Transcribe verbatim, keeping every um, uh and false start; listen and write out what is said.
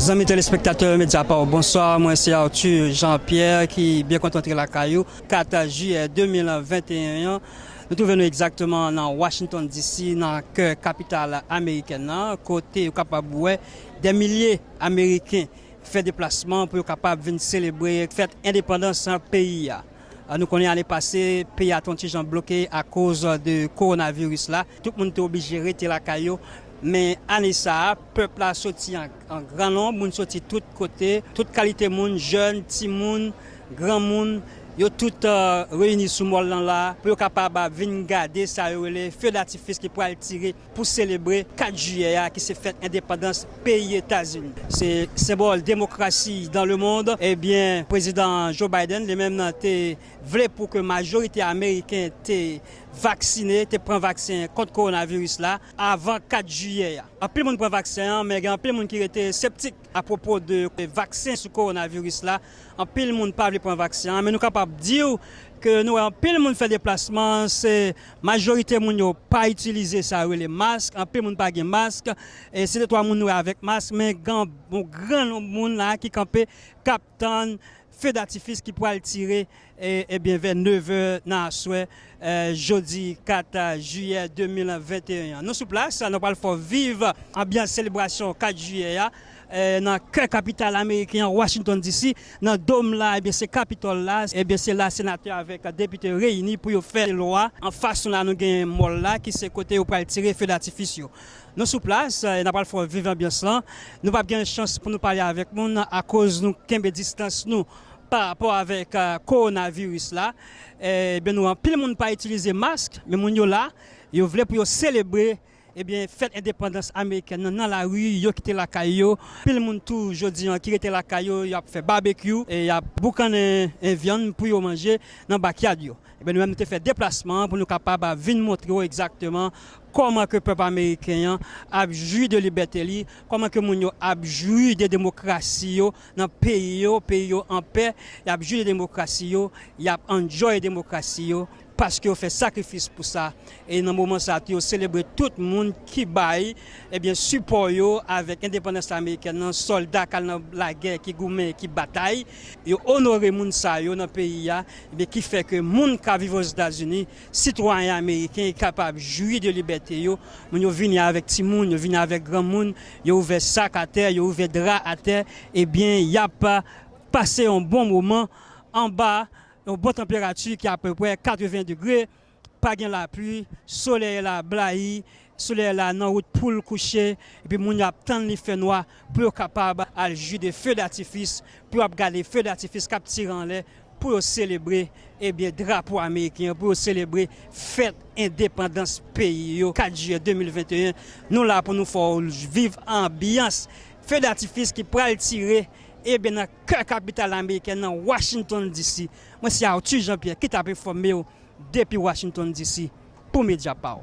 Zanmi telespektatè Medya Paw, bonswa. Mwen se Arthur Jean Pierre ki byen kontan antre lakay ou. Kat jiyè de mil venteyen an, nou twouve nou egzakteman nan Washington D C, nan kè kapital amerikèn nan, kote ou kapab wè dè milye Ameriken fè deplasman pou yo kapab vin selebre fèt endepandans peyi a. A, nou konnen ane pase, peyi a te yon ti jan bloke akoz de kowonaviris la. Tout moun te oblije rete lakay yo. Men ane sa a, pèp la soti an, an gran nonb, moun soti tout kote, tout kalite moun, jèn, timoun, granmoun, yo tout, eh, reyini sou mòl lan la pou yo kapab, eh, vin gade sa yo rele feu d'artifice ki pral tire pou selebre kat jiyè a, ki se fèt endepandans peyi Etazini. Se senbòl demokrasi dans le monde. Ebyen, prezidan Joe Biden, li menm nan, te vle pou ke majorite ameriken te vaksine, te pran vaksen kont kowonaviris la avan kat jiyè a. Anpil moun pran vaksen an, men gen anpil moun ki rete septik apwopo de vaksen sou kowonaviris la. Anpil moun pa vle pran vaksen an, men nou kapab di w ke nou wè anpil moun fè deplasman, se majorite moun yo pa itilize sa yo rele mask, anpil moun pa gen mask, e se de twa moun nou wè avèk mask, men gen yon gran nonb moun la ki kanpe, k ap tann feu d'artifice ki pral tire, e, ebyen, vè nevè nan aswè, e, jodi kat jiyè de mil venteyen an. Nou sou plas, nou pral fè w viv anbyans selebrasyon kat jiyè a, e, nan kè kapital ameriken an, Washington D C, nan dom la, ebyen, se Kapitòl la, ebyen, se la senatè avèk depite reyini pou yo fè lwa. Anfas nou la, nou gen mòl la, ki se kote yo pral tire feu d'artifice yo. Nou sou plas, e, n ap pral fè w viv anbyans lan. Nou p ap gen chans pou nou pale avèk moun akoz nou kenbe distans nou pa rapò avèk, e, kowonaviris la. E, ebyen, nou, anpil moun pa itilize mask, men moun yo la, yo vle pou yo selebre, ebyen, fèt endepandans amerikèn nan, nan lari, yo kite lakay yo. Anpil moun tou, jodi an, ki rete lakay yo, y ap fè babekyou, e y ap boukannen, e, vyann pou yo manje nan bakyad yo. Ebyen, nou menm, nou te fè deplasman an pou nou kapab, a, vin montre w egzakteman kòman ke pèp ameriken an ap jwi de libète li, kòman ke moun yo ap jwi de demokrasi yo nan peyi yo, peyi yo an pè, y ap jwi de demokrasi yo, y ap enjoy demokrasi yo, paske yo fè sakrifis pou sa. E nan moman sa a tou, yo selebre tout moun ki bay, ebyen, sipò yo avèk endepandans amerikèn nan, sòlda k al nan lagè, ki goumen, ki batay. Yo onore moun sa yo nan peyi a, ebyen, ki fè ke moun k ap viv Ozetazini, sitwayen ameriken, kapab jwi de libète yo. Moun yo vini avèk timoun, yo vini avèk granmoun, yo ouvè sak atè, yo ouvè dra atè, ebyen, y ap pase yon bon moman anba yon bon tanperati ki apeprè katreven degre, pa gen lapli, solèy la blayi, solèy la nan wout pou l kouche, epi moun yo ap tann li fè nwa pou yo kapab al jwi de feu d'artifice, pou yo ap gade feu d'artifice k ap tire anlè, pou yo selebre, ebyen, drapo ameriken an, pou yo selebre fèt endepandans peyi yo, kat jiyè de mil venteyen. Nou la pou nou fè w viv anbyans feu d'artifice ki pral tire, ebyen, nan kè kapital amerikèn nan, Washington D C. Mwen se Arthur Jean Pierre ki t ap enfòme w depi Washington D C pou Medya Paw.